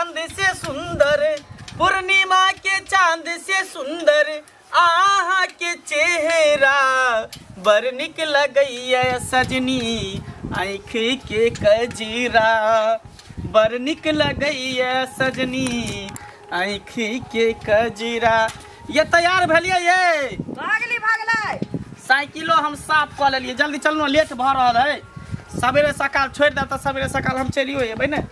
चांद से सुंदर, पूर्णिमा के चांद से सुंदर आहा के चेहरा, बड़ निक लगैया सजनी आँखि के कजरा, बड़ निक लगैया सजनी आँखि के कजरा। ये तैयार भेलियै ये? भागली भागलै। साइकिलो हम साफ कऽ लेलियै, जल्दी चलू ने, लेट भऽ रहल है। सवेरे सकाल छोड़ि देब तऽ सवेरे सकाल हम चलियो एबै ने।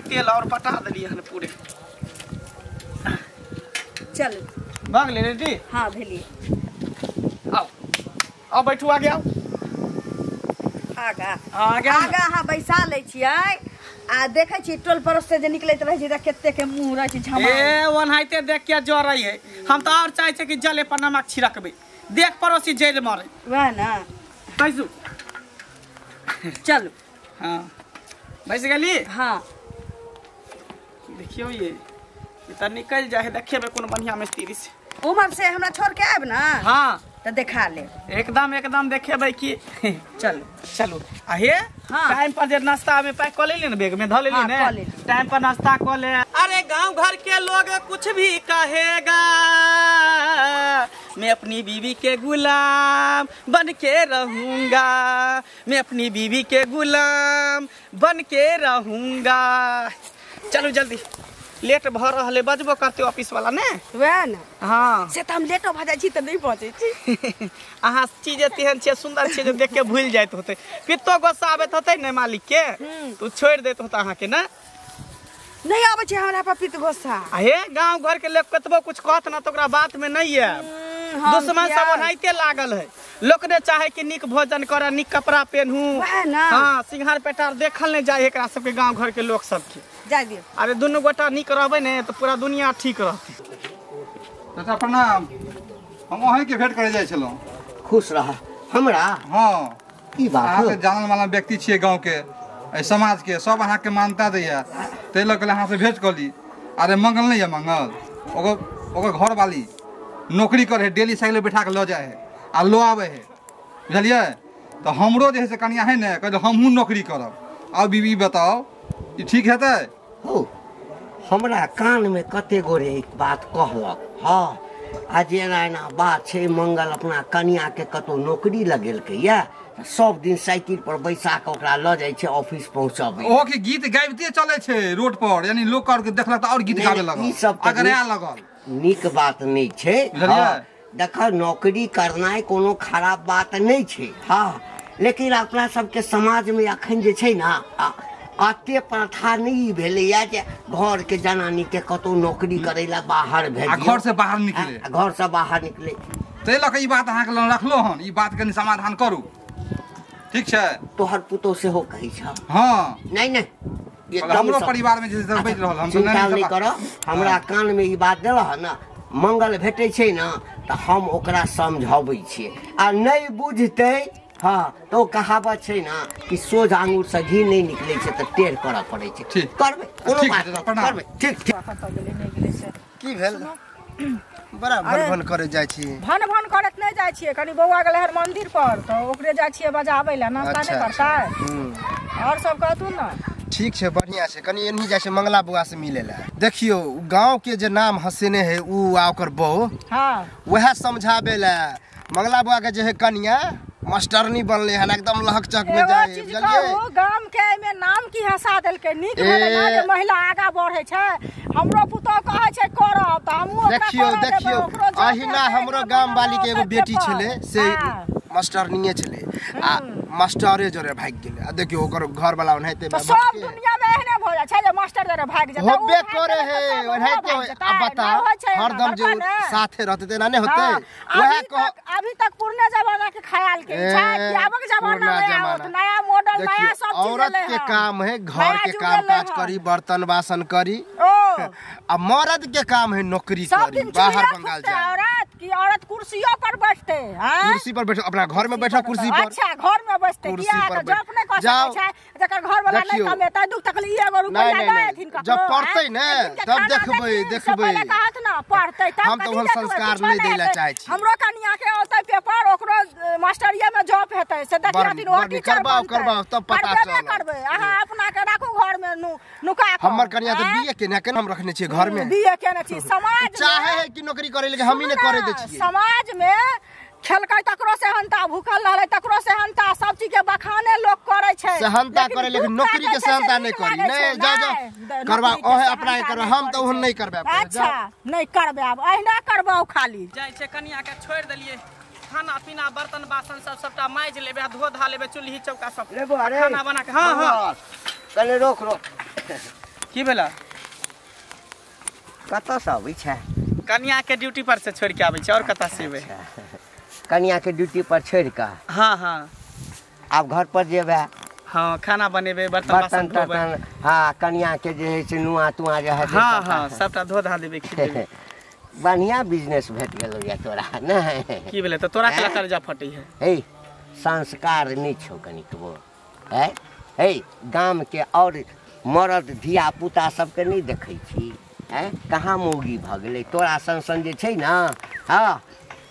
तेल और पटा देलियै हन पूरे। चलू भऽ गेलै रेडी? हाँ भेलियै। आउ आउ बैठू, आगे आउ। आगा आगे आगा अहाँ बैसा लै छियै आ देखै छी टोल पड़ोस से जे निकलैत रहै छै तऽ कते के मुँह रहै छै झमा। ए ओनाहिते देख के जरै है, हम तऽ और चाहै छियै कि जले पर नमक छिड़कबै, देख पड़ोसी जरि मरे। वएह ने। बैसू। चलू। हाँ बैस गेली? हाँ। देखियौ ये तऽ निकलि जाइ है, देखेबै कोनो बढ़िया मिस्त्री से। उमर से हमरा छोड़ के आयब ना? हाँ तऽ देखा ले। एकदम एकदम देखेबै कि। चलू चलू। आ हे हाँ। टाइम पर जे नाश्ता में पैक कऽ लेली ने, बैग में धऽ लेली हाँ, ने, कऽ लेली। टाइम पर नाश्ता कऽ ले। अरे गांव घर के लोग कुछ भी कहेगा, मैं अपनी बीवी के गुलाम बन के रहूंगा, मैं अपनी बीवी के गुलाम बन के रहूंगा। चलू जल्दी, लेट भऽ रहल है, बजबो करते ऑफिस वाला ने। वएह ने। हाँ से तऽ हम लेटो भऽ जाइ छी तऽ नहि पहुँचै छी। अहाँ चीज तेहन छियै, सुंदर छियै जे देख के भूलि जाइत होतै। पित्तो गुस्सा आबैत होतै ने मालिक के, तो छोड़ि दैत होता अहाँके ने? नहि आबै छै हमरा पर पित्त गुस्सा। आ हे गाँव घर के लोक कतबो कुछ कहत ना तऽ ओकरा बात में नहीं आयब। दुश्मन सब ओनाहिते लागल है, लोक ने चाहे कि नीक भोजन करे, नीक कपड़ा पेनहू। हाँ सिंघार पेटार देखल नहीं जाय एकरा सबके, गाँव घर के लोक सबके। जाय दियौ। अरे दुनू गोटा नीक रहबै ने तऽ पूरा दुनिया ठीक रहतै। चाचा प्रणाम, हम अहीँके भेंट करे जाइ छलहुँ। खुश रह। हमरा? हाँ। की बात? अहाँके जानल मानल व्यक्ति छियै गाँव के, एहि समाज के सब अहाँके मान्यता दैया, ताहि लऽ कऽ अहाँसँ भेंट कऽ ली। अरे मंगल नहीं यऽ मंगल, ओकर ओकर घरवाली नौकरी करे है, डेली साइकिल बैठा के लऽ जाइ है आ लऽ आबै है, बुझलियै? तऽ हमरो जे है से कनिया है ने, कहै हमहूँ नौकरी करब। आब बीबी बताउ ई ठीक हेतै? हो हमरा कानमे कते गोरे एक बात कहलक। हाँ आ जे एना एना बात छै, मंगल अपना कनियाके कतहु नौकरी लगेलकै या सब दिन साइकिल पर बैसा कऽ ओकरा लऽ जाइ छै ऑफिस पहुँचबै। ओहो के गीत गाबिते चलै छै रोड पर, यानी लोक आर के देखलक तऽ और गीत गाबे लगल, ई सब अगरा लगल। नीक बात नहि छै। देख नौकरी करनाइ कोनो खराब बात नहि छै। हाँ लेकिन अपना सबके समाजमे अखन जे छै ने अते प्रथा नहीं भेलैया जे घर के जनानी के कतौ नौकरी करै ला बाहर भेजियौ, घर से बाहर निकले, घर से बाहर निकले। ताहि लऽ कऽ ई बात अहाँके लग रखलहुँ हन, ई बात कनि समाधान करू, ठीक छै? तोहर पुतोह सेहो कहै छ? हाँ। नहीं नहीं, हमरो परिवार में जे बैठ रहल, हम चिंता नहीं करऽ। हमरा कान में ई बात देलह ने, मंगल भेटै छै ने तऽ हम ओकरा समझाबै छियै, आ नहीं बुझतै हाँ तो कहावत छै ना कि सोझ आंगुर से घी नहीं निकले छै तऽ टेढ़ करऽ पड़ै छै। करबै कोनो बात करबै। ठीक ठीक। की भेल? बड़ा भन भन करे जाइ छी। भन भन करत नहीं जाइ छियै, कनी बौआ गेलै हर मंदिर पर तऽ ओकरे जाइ छियै बजाबै लए, नाश्ता नहि करतै। और सब कहतू ना? ठीक छै, बढ़िया छै। कनी एनही जाइ छै मंगला बौआ से मिले ला। देखियो गांव के जे नाम हसेने है उ आ ओकर बहू, हाँ वएह समझाबे ला। मंगला बौआ के जे है कनिया मास्टरनी बनले हन, एकदम लहक चक में जाए। बुझलियै? गाम के एमे नाम की हंसा देलकै, नीक भेलै ना जे महिला आगा बढ़ै छै। हमरो पुतोह कहै छै करब तऽ हमहूँ ओकरा देखियौ करऽ देबै, देखियौ ओकरो जॉब अहिना हेतै, हमरो एकरा गाम वाली के एगो बनबऽ बेटी पेपर। छलै से मास्टरनीये छलै आ मास्टरे जोरे भागि गेलै। आ देखियौ ओकर घर वाला ओनाहिते तऽ सब दुनिया में एहने भऽ जाइ छै जे मास्टर जोरे भागि जेतै, होबे ओ भागि करे गेलै है, तऽ सब ओनाहिते ओहो होय। भागि आ जेतै, बता नहि होइ छै एना, हरदम जे बड़का ने। साथे रहतै तेना नहि होतै। हाँ, वएह अभी कह तक अभी तक पुरने जमाना के ख्याल के ए, छै कि आबक जमाना पुरना में जमाना। आओत नया मॉडल नया देखियौ सब चीज औरत एलै के हन। काम है घर नया के युग काम एलै काज हन। करी, बर्तन बासन करी, ओ आ मर्द के काम है नौकरी सब करी, दिन बाहर चूल्हा बंगाल फूकतै जाए। औरत कि औरत कुर्सियों पर बैठते हैं। कुर्सी पर बैठो, अपना घर में बैठो कुर्सी पर। अच्छा घर में बैठते किया त जॉब नै कर सकै छै, जकर घर वाला नै कमेतै दुख तकलीफ एगो रुपैया दै हथिन ककरो। जब पढ़तै ने तब देखबै देखबै। कहत ना पढ़तै तब। हम त ओहन संस्कार नै दै ला चाहै छी। हमरो कनिया के औतै पेपर, ओकरो मास्टरिया में जॉब हेतै से देखियथिन ओ टीचर। करबाओ करबाओ तब पता चलत। करबै अहाँ अपना के राखू घर में नुका के। हमर कनिया त बीए केने केना हम रखने छियै घर में, बीए केने छी। समाज चाहे है कि नौकरी करे लेकिन हम ही नहीं करे दे छियै। समाज में खेलकै तकरो सेहनता, भूखल रहलै तकरो सेहनता, सब चीज के बखाने लोग करै छै। सेहनता करे लेकिन नौकरी के सेहनता नहीं करी। नहीं जा जा करबा ओहे अपना करबा, हम त ओहन नहीं करबे। अच्छा नहीं करबे, आब एहिना करबाउ खाली। जाइ छै कनिया के छोड़ देलियै, खाना पीना बर्तन बासन सब सबटा माइज लेबे, धो धा लेबे, चूल्ही चौका सब खाना बना के। हां हां कने रोक रोक। की भेला? कतऽ से अबै छै? कनिया के ड्यूटी पर से छोड़ के आबै छै। और कतऽ से एबै? कनिया के ड्यूटी पर छोड़ के? हाँ हाँ। आब घर पर जेबै? हाँ खाना बनेबै, बर्तन बासन धोबै। हाँ कनिया के जे है से नुआ तुआ जे है। हाँ हाँ सबटा धो धा देबै, खिलेबै। बढ़िया बिजनेस भेट गेलौ या तोरा नै? की भेलै त तोरा केला कर्जा फटै है? हे संस्कार नै छौ कनिकबो है। हे गाम के और मरद धिया पुता सबके नहीं देखै छी हैं? कहाँ मौगी भऽ गेलै तोरा सन सन जे छै ने। हाँ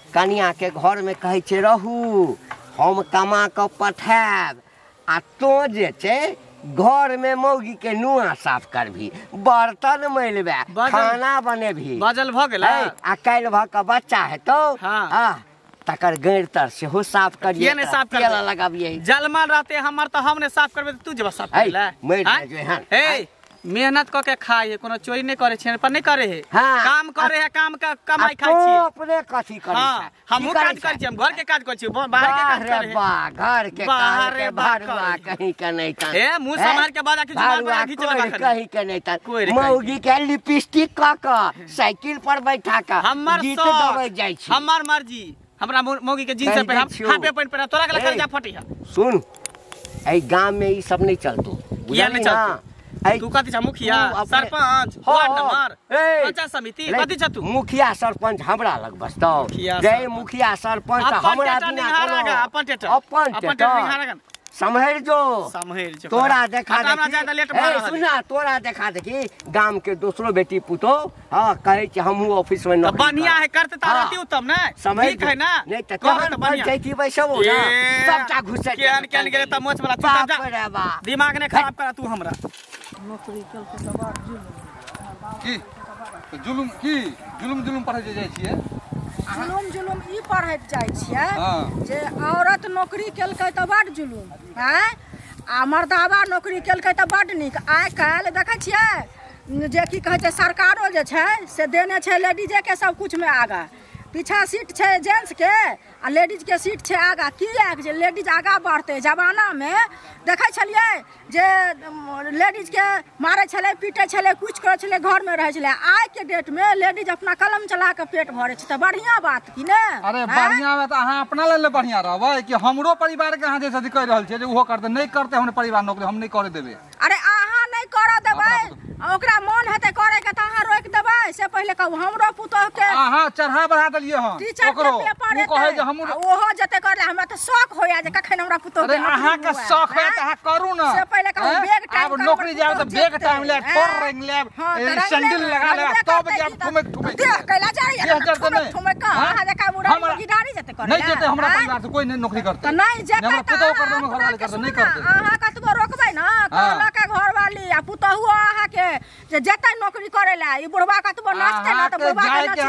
कनिया के घर में कहै छै रहू हम कमा कऽ पठायब, आ तो जे छै घर में मौगी के नुआ साफ करबी, बर्तन मैलबे, खाना बनेबी। बाजल भऽ गेलै? आ काल्हि भऽ कऽ बच्चा हेतौ। हाँ तकर गैर तर सेहो साफ करियै, ने साफ करबै लगाबियै। जलमल रहते हमर त हम ने साफ करबै त तू जेबा साफ करै ला? मरि जाइ हन। हे मेहनत क के खाइ है, कोनो चोरी नहीं करे छै पर नहीं करे है। हाँ, काम करे है, काम का कमाई खाइ छी। अपने कथी करे छै? हमहु काज करै छी, हम घर के काज करै छी, बाहर के काज करे है। बा घर के काज के बाहर कहीं के नहीं काज। ए मुंह संभाल के बाजा की जुबान पर घिच लगा कहीं के नहीं ता। मौगी के लिपस्टिक क क साइकिल पर बैठा के गीत गबै जाइ छी। हमर मर्जी, हमरा मौगी के जींस पहिराब, हाफ पैंट पहिराब, तोरा के कर्जा फटी है। सुन एई गांव में ई सब नहीं चलतो, किया नहीं चलतो? तू कथी छ मुखिया सरपंच वार्ड नंबर पंचायत समिति कथी छ तू? मुखिया सरपंच हमरा लग बसतौ। जय मुखिया सरपंच हमरा बिना कोनो अपन टेटर अपन टेटर सम्हरि जो, सम्हरि जो। तोरा देखा देखी, सुना तोरा देखा देखी गाम के दोसरो बेटी पुतो हां कहै छै हमहू ऑफिस में नौकरी बढ़िया है करते त रहती उत्तम नै ठीक है ना? नहीं त कहत पंचायती बैसबो ना सबटा घुसे केहन केहन गेले त मोच वाला तू जा, दिमाग ने खराब करा तू हमरा। नौकरी केलकै त बड़ जुलुम की जुलुम की जुलुम जुलुम पढ़ै जे जाइ छियै? जुलुम जुलुम ई पढ़ैत जाइ छियै जे औरत नौकरी केलकै त बड़ जुलुम हैं, आ मर्दाबा नौकरी केलकै त बड़ नीक। आइ काल्हि देखै छियै जे की कहै छै सरकारो जे छै से देने छै लेडीजे के सब कुछ में आगा, पीछा सीट छै जेंट्स के आ लेडीज के सीट छै आगा। किएक जे लेडीज आगा बढ़तै? जमानामे देखै छलियै जे लेडीज के मारै छलै, पीटै छलै, कुछ करै छलै, घरमे रहै छलै। आइके डेटमे लेडीज अपना कलम चला के पेट भरै छै तऽ बढ़िआँ बात कि ने? अरे बढ़िआँ बात अहाँ अपना लेल बढ़िआँ रहबै कि हमरो परिवार के अहाँ जे अथी कहि रहल छियै जे ओहो करतै नहीं करतै हमर परिवार नौकरी हम नहीं करे देबै। अरे अहाँ नहीं करऽ देबै, ओकरा मन हेतै करे के तऽ अहाँ रोकि देबै से पहिले कहू। हमरो पुतोह के अहाँ चढ़ा बढ़ा देलियै हन ओकरो, ओ कहै जे हम ओहो जते करले हमरा तऽ शौक होया जे कखन हमरा पुतोह के। अरे अहाँ के शौक होया तऽ अहाँ करू ना से पहिले कहू। बैग टाइम आब नौकरी जाब तऽ बैग टाइम लेब, पर रंग लेब, सैंडल लगा लेब, तब जाब ठुमक ठुमक देह कैला जाय ठुमक के अहाँ जका बुढ़ा गिडारी जते करले नहीं जेते हमरा परिवार से कोई नहीं नौकरी करते तऽ नहीं जेते। हमरा पुतोह करते हमर घरवाली करते नहीं करते। अहाँ कतबो रोकबै ना कहलक घरवाली आ पुतोहु अहाँ के जे जेतै नौकरी करे ला, ई बुढ़वा कतबो नाचतै ना तऽ बुढ़वा के नाचै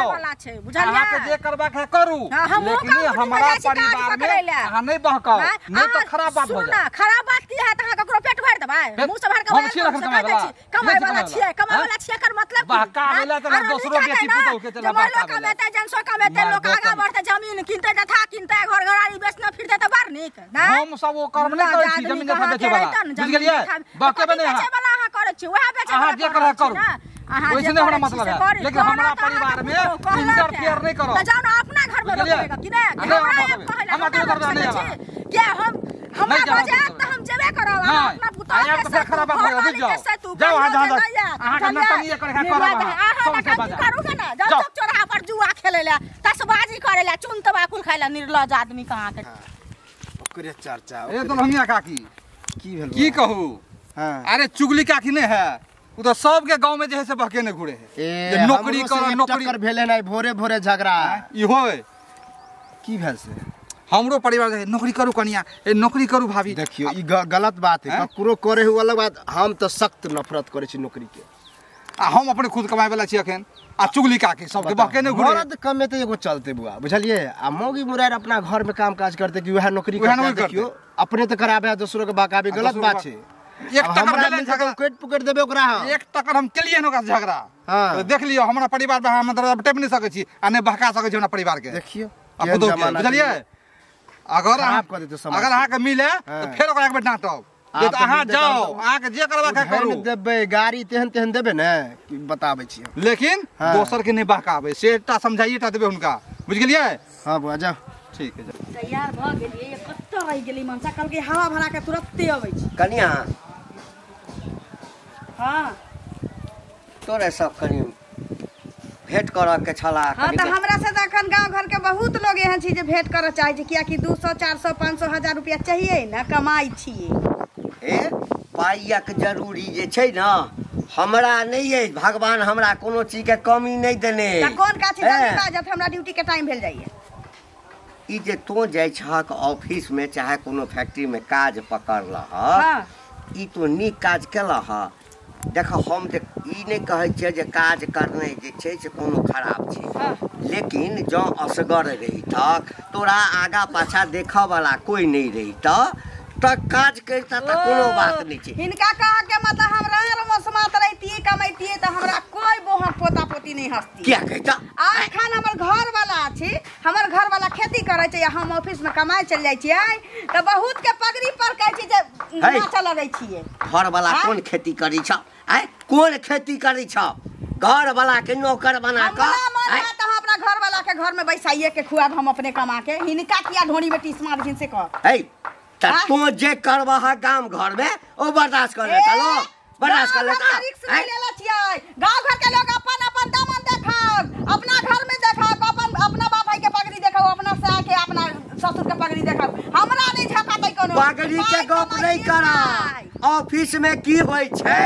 वाला छै, बुझलियै? अहाँ के जे करबाक है करू, लेकिन हमरा परिवार में अहाँ नहीं बहकाउ, नहीं तऽ खराब बात हो जाए। खराब बात की है? तऽ अहाँ ककरो पेट भरि देबै? मुंह से भर के कमाय वाला छियै, कमाय वाला छियै एकर मतलब की? बहकावे ला तऽ दोसरो बेटी पुतोह के चला बहकावे कमेतै, जनसो कमेतै, लोक आगा बढ़तै, जमीन किनतै, जथा किनतै, घर घरारी बेचने फिरतै तऽ बड़ नीक। हम सब ओ कर्म नहीं करै छी जमीन जथा बेचै वाला, बुझि गेलियै? बहकेबै नहीं अहाँ बेचै वाला अहाँ करै छी, वएह बेचै अहाँ जे करै करू, वैसे नहीं हमरा मतलब है, लेकिन हमरा परिवार में इंटरफेयर नहीं करो। त जाओ ना अपना घर में रोकबेगा कि नहीं? हमरा हमरा नहीं आवा के हम हमरा बजात त हम जेबे करब। अहाँ अपना पुतोह के साथ खराब बात हो जाओ, जाओ अहाँ जहाँ अहाँ के नटंगी करे करब अहाँ करूगे ना, जाओ चौक चौराहा पर जुआ खेले ला तसबाजी करे ला चुन तबाकुल खाए ला निर्लज आदमी कहां के ओकरे चर्चा ए दुल्हनिया काकी की भेल की कहू। हां अरे चुगली काकी नहीं है उ तो सब के गांव में जे है से बहके ने घुरे है जे नौकरी कर नौकरी टक्कर भेले नै भोरे भोरे झगड़ा ई होय की भेल से हमरो परिवार जे नौकरी करू कनिया ए नौकरी करू भाभी। देखियो ई गलत बात है ककरो करे हुआ अलग बात हम तो सख्त नफरत करे छी नौकरी के आ हम अपने खुद कमाए वाला छी अखन आ चुगली काकी सबके बहके ने घुरे मर्द कमेते एगो चलते बुआ बुझलिए आ मौगी मुरार अपना घर में काम काज करते कि वह नौकरी करते। देखियो अपने तो कराबे है दोसरो के बकाबे गलत बात छै। एक टकर भेलै झगड़ा कट पकड़ देबे ओकरा हम एक टकर हम केलिए न ओकरा झगड़ा। हां तो देख लियो हमरा परिवार में हम दरवाजा टेप नहीं सकै छी आ ने बहका सकै छी हमरा परिवार के। देखियो बुझलिए अगर अगर अहाँ के मिले तो फेर ओकरा एक बेर डांटब जे तो अहाँ जाओ अहाँ के जे करबा के करू देबै गाड़ी तेहन तेहन देबै ने कि बताबै छी लेकिन दोसर के नहीं बहकाबै से एकटा समझाइए टा देबै हुनका बुझ गेलियै। हां बुआ जाओ ठीक है जाओ। तैयार भ गेलियै कत्तो रहि गेली मनसा कहलकै हवा भरा के तुरंते अबै छी कनिया। हां तोरे सब कनि भेंट करऽ के छला। हां त हमरा से त अखन गांव घर के बहुत लोग एहन छी जे भेंट करऽ चाहै छै कियाकि 200 400 500 1000 रुपया चाहिए ना कमाई छियै। ए पाइक जरूरी जे छै ना हमरा नहीं है भगवान हमरा कोनो चीज के कमी नहीं देने। त कोन काज छै जल्दी बाजत हमरा ड्यूटी के टाइम भेल जाइए। ई जे तो जाइ छहक ऑफिस में चाहे कोनो फैक्ट्री में काज पकड़लह हां ई तो नीक काज केलह। देख हम जे ई नहीं कहै छियै जे काज करने जे छै से कोनो खराब छै लेकिन जँ असगर रहितक तोरा आगा पाछा देखऽ वाला कोई नहीं रहितऽ त काज करता त कोनो बात नहीं छै। हिनका कह के मतलब हम रार मसमात रहितियै कमैतियै त हमरा कोई बोहर पोता पोती नहीं हंसती किया कहता। अखन हमर घर वाला छी हमर घर वाला खेती करै छै हम ऑफिस में कमाए चल जाइ छियै त बहुत के पगड़ी पर कहै छी जे नाचा लगै छियै। घर वाला कोन खेती करै छ आय कोन खेती करै छ घर वाला के नौकर बना के हमरा मन है त हम अपना घर वाला के घर में बैसाइए के खुआब हम अपने कमा के हिनका किया ढोनी में टीस मार से कह। ए त तू जे करबह गाम घर में ओ बर्दाश्त कर लेता लो बर्दाश्त कर लेता। रिस्क नहीं लेला छियै गांव घर के लोग अपन अपन दामन देखाओ अपना घर में देखाओ अपन अपना बाप भाई के पगड़ी देखाओ अपना सास के अपना ससुर के पगड़ी देखाओ हमरा नहीं झकातै कोनो पगड़ी के गप नहीं करा। ऑफिस में की होय छै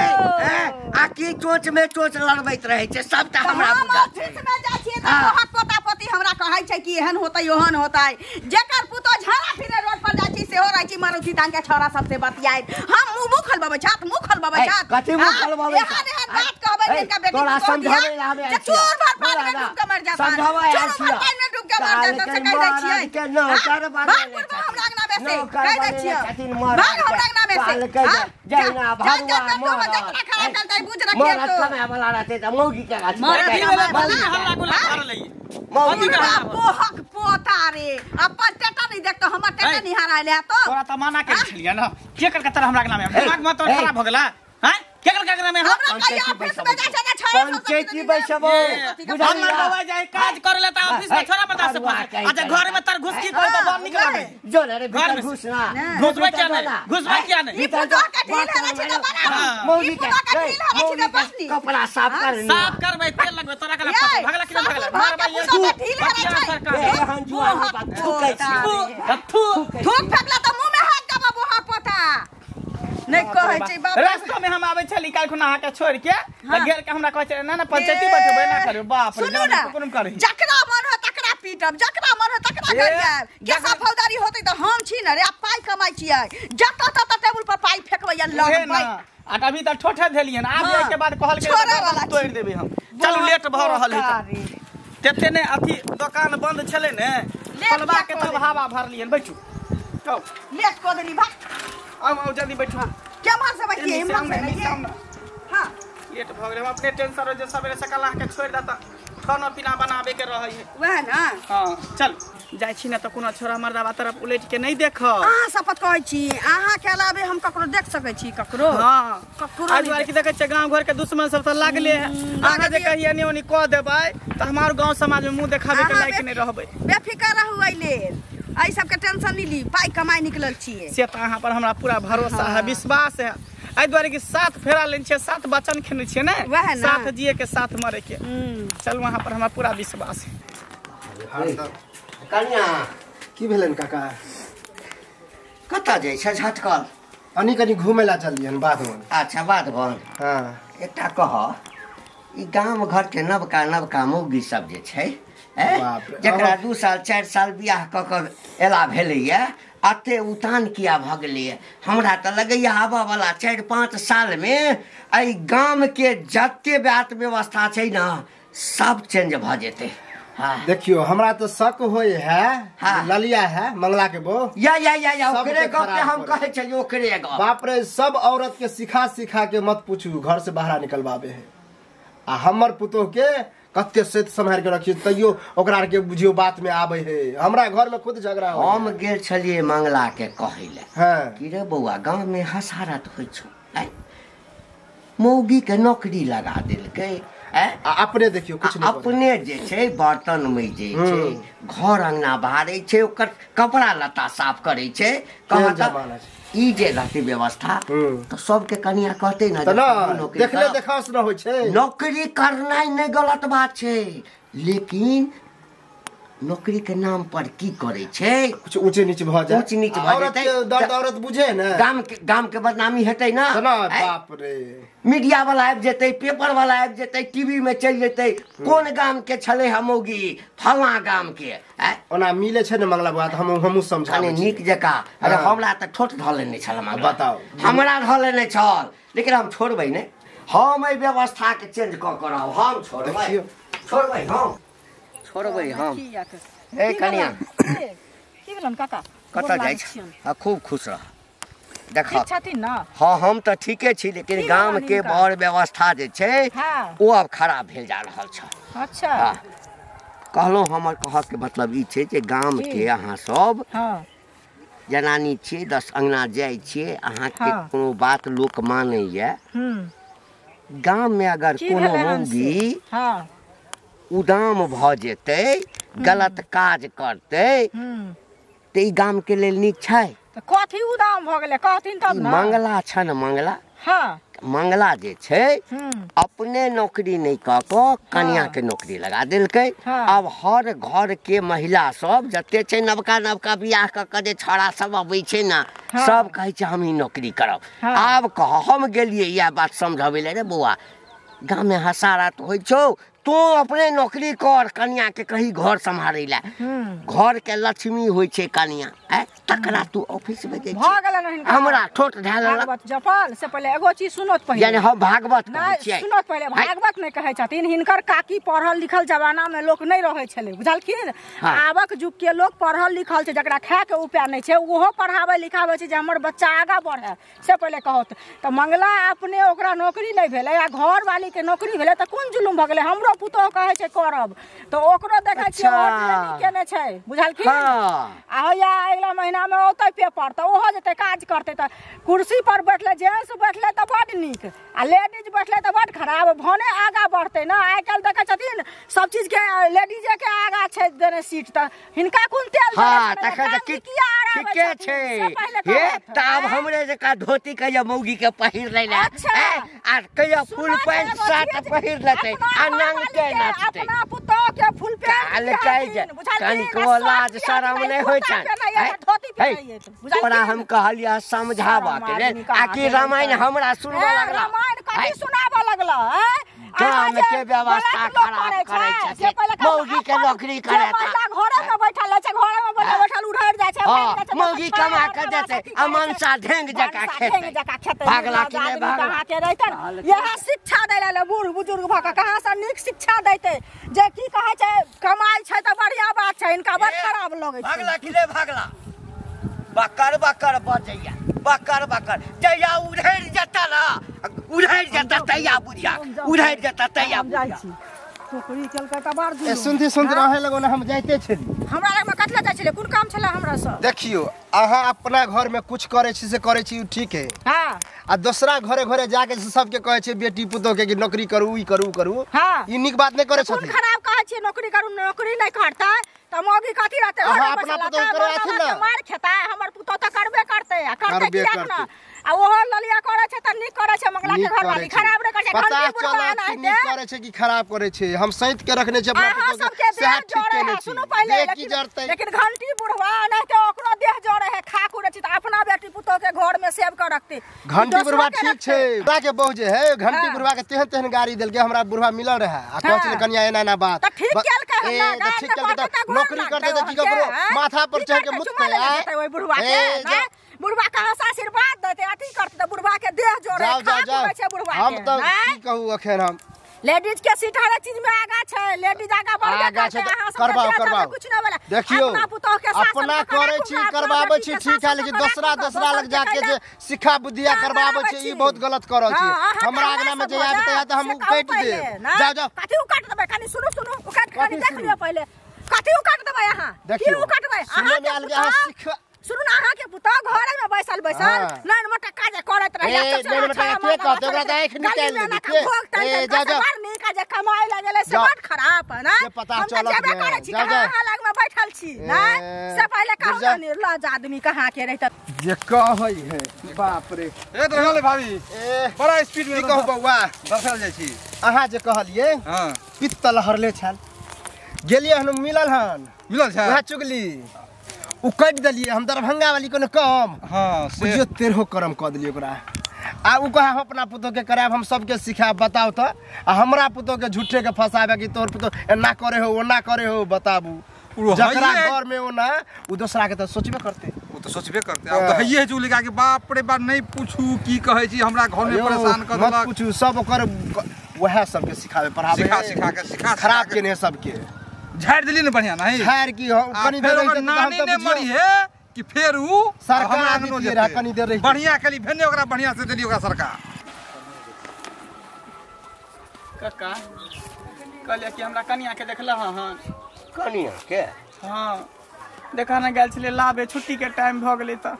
आ की चोच में चोच लड़बैत रहै छै सबटा हमरा बुझल छै। ऑफिस में जाइ छियै त तोहर पोता पोती हमरा कहै छै कि एहन होतै ओहन होतै जेकर पुतो झाड़ा फिरे रोड पर जाइ छै सेहो रहै छै मारुति तान के छोरा सबसे बतियाइत हम मुंह मुंह खलबबै छात मुंह खलबबै छात कथि मुंह खलबबै एहन एहन बात कहबै जिनका बेटी तोरा समझाबै आबै जे चोर भर पानी में डूब के मर जाता समझाबै चोर भर पानी में डूब के मर जाता से कह दै छियै के नौकर बने हमरा अंगना में से कह दै छियै भाग हमरा अंगना में से जैना भगवा मरद खराब चलतै बुझ रखिए मरद कमाए वाला रहतै त मौगी के गाछ हल्ला गुल्ला कर लइए मौगी पोहक पोता रे अपन टेटा नहीं देखतो हमर टेटा नहीं हराइले तो तोरा त माना के छलिए ना के कर के तोरा हमरा अंगना में दिमाग में तो खराब हो गेला हां के कर के अंगना में हमरा कहिया ऑफिस में जाइ छै त पंचायती बैसबो हमर बाबा जाय काज करे ले त ऑफिस में छोरा बर्दाश्त से अच्छा घर में तर घुस की कर त बड़ निक लागे जो रे भीतर घुस ना घुसबै क्या नहीं घुसबै क्या नहीं ई पुतो के ढील हरा छै त बना मौगी के ढील हरा छै त बसनी कपड़ा साफ कर साफ करबै तेल लगबै तोरा के भगला कि भगला मार भाई के ढील हरा छै एहन जुआ थूकै छी थू थूक फेकला त मुंह में हाथ दबा बोहा पोता नहीं कहै छै बाप रास्ता में हम आबै छली काल्हि खुना अहाँ के छोड़ के त घेर के हमरा कहै छै ना ना पंचायती बैठबै ना करू बाप रे कोनो करी जकरा मन हो तकरा पीटब जकरा मन हो तकरा गरियाब केसा फौजदारी होतै त हम छी न रे आ पाइ कमाइ छियै जत तत टेबुल पर पाइ फेकबै या लग पाइ आ अभी त ठोठे धेलियन आब जाय के बाद कहल के तोड़ देबै हम। चलू लेट भ रहल है तेते ने अथी दुकान बंद छलै ने खोलबा के तब हवा भरलियन बैठू चल लेट क देली भाग आउ आउ जल्दी बैठू। केम्हर से बैठिए इम्हर से नहीं हां लेट भ गेलै हम अपने टेंशन रह जे सबेरे सकाल अहाँ के छोड़ दा त खाना पीना बनाबे के रहै है वएह ना। हां चल जाइ छी ना त कोनो छोरा मर्दाबा तरफ उलट के नहीं देख। अहाँ शपथ कहै छी अहाँ के अलावे हम ककरो देख सकै छी ककरो? हां ककरो आज बार की देखै छै गांव घर के दुश्मन सब त लागले है। अहाँ जे कहिए ने ओनी कह देबै त हमार गांव समाज में मुंह देखाबे के लायक नहीं रहबै। बेफिकर रहू एहि लेल, एहि सबके टेंशन नहीं ली, पाई कमाई निकलल छियै से त अहाँ पर हमरा पूरा भरोसा है, विश्वास है। एहि दुआरे कि 7 फेरा लेने छियै, 7 वचन खेने छियै ने, साथ जिए के साथ मरे के। चलू अहाँ पर हमरा पूरा विश्वास है। कन्या की भेलन काका? कतऽ जाइ छै झटकल? अनी कनी घूमे ला चलियन बाध वन। अच्छा बाध वन। हाँ एकटा कह, ई गाम घर के नवका नवका मौगी सब जे छै, जकरा 2 साल 4 साल बियाह कऽ कऽ एला भेलैया, अते उतान किया भऽ गेलैया? हमरा तऽ लगैया आबऽ वाला 4-5 साल में एहि गाम के जते बात व्यवस्था छै ने सब चेंज भऽ जेतै। हाँ। देखियो हमरा तो शक होय है। हाँ। ललिया है मंगला के बो या या या या ओकरे गप के हम कहै छै, ओकरे गप। बाप रे, सब औरत के सिखा सिखा के मत पूछू, घर से बाहर निकलवाबे है। आ हमर पुतोह के कते सेत सम्हार के रखियो तैयो ओकरा के बुझियो बात में आबे है। हमरा घर में खुद झगड़ा हो। हम गेल छलिए मंगला के कहै ले। हां कि रे बौआ गांव में हसारत होय छौ, मौगी के नौकरी लगा देलकै। अपने देखियो कुछ नहीं, अपने जे छै बर्तन में जे छै घर अंगना बहारै छै, ओकर कपड़ा लत्ता साफ करै छै। कहत ई जे रहतै व्यवस्था तो सबके कनिया कहतै ना, देखले देखास न होइ छै। नौकरी करनाइ नहि गलत बात छै, लेकिन नौकरी के नाम पर की करे छै, कुछ ऊंचे नीचे भ जाए, ऊंच नीच भ जेतै, दर्द औरत बुझे ना, गाम के बदनामी हेतै ना। बाप रे, मीडिया वाला आबि जेतै, पेपर वाला आबि जेतै, टीवी में चलि जेतै कोन गाम के छलै हमोगी, फलां गाम के। ओना मिले छै ने मंगला बात, हमहूँ समझाबै नीक जकाँ। अरे हमरा तऽ ठोट धऽ लेने छल मंगला, बताओ हमरा धऽ लेने छल, लेकिन हम छोड़बै नहि, हम एहि व्यवस्था के चेंज कऽ कऽ रहब, हम छोड़बै, छोड़बै हम, छोड़बै हम। ए कनिया की भेलन काका? कतऽ जाइ छी? खूब खुश रह। देख ठीक छथिन ना? हाँ हम तऽ ठीके छी, लेकिन गाम के बड़ व्यवस्था जे छै ओ आब खराब भेल जा रहल छै। अच्छा कहलहुँ, हमर कहऽके मतलब ई छै जे गाम के अहाँ सब जनानी छियै, 10 अंगना जाइ छियै, अहाँके कोनो बात लोक मानैया। गाम में अगर कोनो मौगी उदाम भ जेतै, गलत काज करतै, तऽ ई गाम के लेल नीक छै? कथी उदाम भ गेलै कहथिन तब ना। मंगला छ ने मंगला, हाँ मंगला जे छै अपने नौकरी नहि कऽ कऽ कनिया के नौकरी लगा देलकै। आब हर घर के महिला सब जते छै नवका नवका बियाह कऽ कऽ जे छौड़ा सब अबै छै ने, सब कहै छै हमही नौकरी करब। आब कह, हम गेलियै इएह बात समझबै लए, रे बौआ गाम में हसारत होइ छौ, तू अपने नौकरी कर, कनिया के कही घर सम्हारै ला, घर के लक्ष्मी होइ छै कनिया, तकरा तू ऑफिस में जाइ छी। हमरा ठोट धए लेलक। भागवत जपल से पहिले एगो चीज सुनत पहिले, यानी हम भागवत कहै छियै, सुनत पहिले, भागवत नहि कहै छथिन। हिनकर काकी पढ़ल लिखल जमाना में लोक नहि रहै छलै, बुझलखिन? आबक युग के लोक पढ़ल लिखल छै, जकरा खाय के उपाय नहि छै ओहो पढ़ाबै लिखाबै छै जे हमर बच्चा आगाँ बढ़े, से पहिले कहत। तऽ मंगला अपने ओकरा नौकरी नहि भेलै आ घरवाली के नौकरी भेलै तऽ कोन जुलुम भऽ गेलै? हमरो पुतोह कहै छै करब, तऽ ओकरो देखै छियै ओ ट्रेनिंग केने छै, बुझलखिन? आ होइया अगिला महीना में औतै पेपर तऽ ओहो जेतै काज करतै। तऽ कुर्सी पर बैठले जेंट्स बैठले तऽ बड नीक आ लेडीज बैठले तऽ बड खराब, भने आगाँ बढ़तै ना। आइ काल्हि देखै छथिन सब चीज के लेडीजे के आगाँ छै देने सीट, तऽ हिनका कोन तेल ठीके छै। हे तऽ आब हमरे जकाँ धोती कहिया मौगी के पहिर लै ला, आ कहिया फुल पैंट शर्ट पहिर लेतै आ नंगटे नाचतै। अपना पुतोह के फुल पैंट कनिको लाज शरम नहि होइ छनि। तोरा हम कहलियै समझाबऽ के लेल, आ कि रामायण हमरा सुनबऽ लगला? रामायण कथी सुनाबऽ लगला? गाम के व्यवस्था खराब करै छै, मौगी के नौकरी करै छै, घरे में बैठल छै, घरे में बैठल बैठल उधर जाइ छै, मौगी कमा के देतै आ मनसा ढेंग जकाँ खेतै। भागला कि नहि भागला? कहाँ के रहितन? इएह शिक्षा दै लए बूढ़ बुजुर्ग भऽ कऽ कहाँ से नीक शिक्षा दैतै जे की कहै छै कमाइ छै तऽ बढ़िआँ बात छै, हिनका बड़ खराब लगै छै। भागला कि नहि भागला? बकर बकर बजैया, बकर बकर जहिया उधरि जेता ना, उधरि जेता तहिया बुझिया, उधरि जेता तहिया बुझिया। नौकरी केलकै तऽ बड़ जुलुम। सुनती सुनती रहे लगो ना, हम जाइते छली। हमरा लगमे कतला जाइ छलै? कोन काम छलै हमरा से? देखियो अहाँ अपना घर में कुछ करै छी से करै छी ठीक है, हां, आ दोसरा घरे घरे जाके सबके कहै छै बेटी पुतोह के कि नौकरी करू, ई करू करू, हां, ई नीक बात नहि करै छथिन। कोन खराब कहै छी नौकरी करू? नौकरी नहि करतै तऽ मौगी कथी रहतै? अहाँ अपना पुतोह करवाथिन ना, मार खेतै। हमर पुतोह तऽ करबे करतै आ करतै कियाक ना? आ ओहो ललिया करै छै त नीक करै छै मंगला के घर वाली खराब नै करै छै पता चलत कि नीक करै छै कि खराब करै छै हम सैत के रखने छै अपना पुतोह के सएह ठीक केने छी सुनू पहिले की जरतै लेकिन घंटी बुढ़वा नहीं ओकरो देह जरे है खाक उड़े छै त अपना बेटी पुतोह के घर में सेव कर रखते घंटी बुढ़वा ठीक छै बुढ़वा के बहु जे है घंटी बुढ़वा के तेहन तेहन गाड़ी देलके हमरा बुढ़वा मिलल रहे आ कहै छलै कनिया एना एना बात त ठीक केलकै हमरा ठीक केलकै त नौकरी करते त की ककरो माथा पर चढ़ के मुतते आय ओइ बुढ़वा के बुढ़वा कहां से आशीर्वाद देते अथी करते त बुढ़वा के देह जोड़े खाक उड़े छै बुढ़वा के हम त की कहू अखन हम लेडीज के सीट हर चीज में आगा छै लेडीज आगा बढ़ छै करबाओ करबाओ कुछ न वाला देखियो अपना पुतोह के साथ अपना करै छी करबाबै छी ठीक है लेकिन दोसरा दोसरा लग जाके जे सिखा बुद्धिया करबाबै छी ई बहुत गलत कर रहल छी हमरा आंगना में जे आबे त हम काटि देब जाओ जाओ कथि उकाट देबै कनी सुनू सुनू उकाट कनी देख लियो पहिले कथि उकाट देबै अहां की उकाटबै अहां के आयल सिख सुनू ना अहां के पुतोह घरे में बैसल बैसल नैन मोटका जे करैत रहिया ए नैन मोटका के कहत ओकरा त आंख निकाल दे ए जा जा बड़ नीक जे कमाई लगले से बड़ खराब है ना से पता चलत हम करै छी अहां लग में बैठल छी ना से पहिले कहू ना निर्लज आदमी कहां के रहित जे कहै है बाप रे ए दरगाले भाभी ए बड़ा स्पीड में की कहू बौआ दरगाल जाइ छी अहां जे कहलिए हां पित्तल हरले छल गेलिए हन मिलल हन मिलल छै वएह चुगली उ काटि देलिए हम दरभंगा वाली कोनो कम हां से बुझियो तेरहो करम क देलिए ओकरा आ उ कहे हम अपना पुतोह के करायब हम सबके सिखायब बताओ त आ हमरा पुतोह के झूठे के फंसाबे कि तोर पुतोह एना करे हो ओना करे हो बताबू जकरा घर में ओना उ दोसरा के त सोचबे करते उ त सोचबे करते आब त हइए चुगली के बाप रे बाप नहीं पूछू की कहै छी हमरा घर में परेशान कर मत देलक पूछू सब ओकर वएह सबके सिखाबे पढ़ाबे सिखा सिखा के सिखा खराब केने सबके झाड़ देली ने बढ़िया नहीं झाड़ की हो कनी देर रही नानी ने मरी है कि फेर उ सरकार आदि रहा कनी देर रही बढ़िया कली फेने ओकरा बढ़िया से देली ओकरा सरकार काका कहलिए कि हमरा कनिया के देखला हन कनिया के हां देखा ना गेल छले लाबे छुट्टी के टाइम भ गेलै त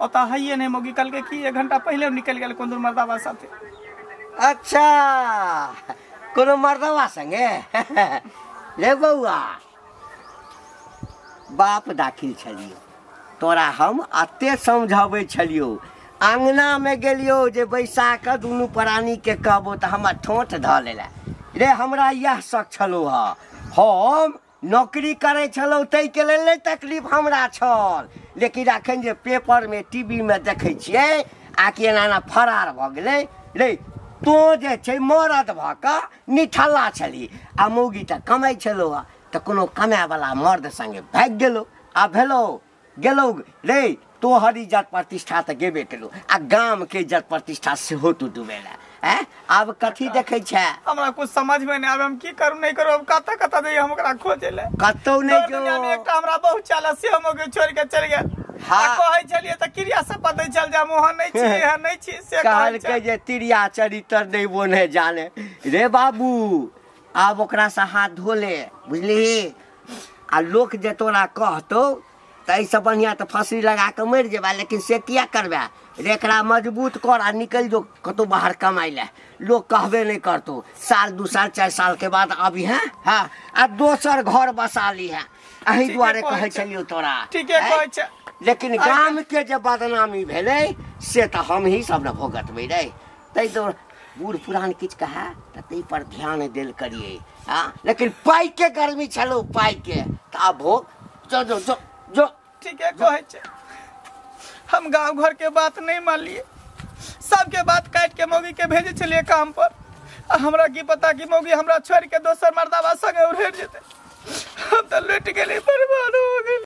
ओता हइए नहीं मोगी कल के की 1 घंटा पहिले निकल गेल कोन मर्दावा साथे अच्छा कोनो मर्दावा संगे रे बौआ बाप दाखिल छलियो तोरा हम अते समझाबै छलियो आंगना में गेलियो जे बैसा के दुनू प्राणी के कहबो त हमर ठोंठ धऽ लेला रे हमरा इएह शक छलो ह हम नौकरी करै छलहुँ ताहिके लेल नहि तकलीफ हमरा छल लेकिन अखन जे पेपर में टीवी में देखै छियै आ कि एना एना फरार भऽ गेलै रे तो जे छै मरद भऽ कऽ निठल्ला छली आ मौगी तऽ कमाइ छलौ हँ तऽ कोनो कमायवला मर्द सङ्गे भागि गेलौ आ भेलौ गेलौ रे तोहर इज्जत प्रतिष्ठा तऽ गेबे केलौ आ गामके इज्जत प्रतिष्ठा सेहो तू डुबेला आँय आब कथी देखै छै हमरा कुछ समझ में नहीं आवे हम की करू नहीं करू अब कतऽ कतऽ जइयै हम ओकरा खोजे ले कतौ नहि जो दुनिया में एकटा हमरा बहुत चाला से हम ओके छोड़ के चल गेल हां कहै छलियै तऽ क्रिया शपथ दै छल जे हम ओहन नहि छी एहन नहि छी से कहलकै जे तिरिया चरित्र नहि बोने जाने रे बाबू आब ओकरा से हाथ धो ले बुझलिही आ लोक जे तोरा कहतौ तऽ एहिसँ बढ़िआँ तऽ फँसरी लगा कऽ मरि जेबा लेकिन से किया करबे रे एकरा मजबूत कर आ निकलि जो कतौ बाहर कमाइ लए लोक कहबे नहि करतौ साल 2 साल 4 साल के बाद अबिहें हँ आ दोसर घर बसा लिहें एहि दुआरे कहै छलियौ तोरा ठीके कहै छै लेकिन गाम के जे बदनामी भेलै से तऽ हमही सब ने भोगतबै रे ताहि दुआरे बूढ़ पुरान किछु कहए तऽ ताहि पर ध्यान देल करियै हँ लेकिन पाइके गर्मी छलौ पाइके तऽ आब भोग जो जो जो जो ठीके कहै छै हम गाँव घर के बात नहीं मानलिए सबके बात काटि के मौगी के भेजै छलियै काम पर आ हमरा की पता कि मौगी हमरा छोड़ि के दोसर मर्दाबा संगे उड़ेर जेतै हम तऽ लुटि गेली बर्बाद हो गेली।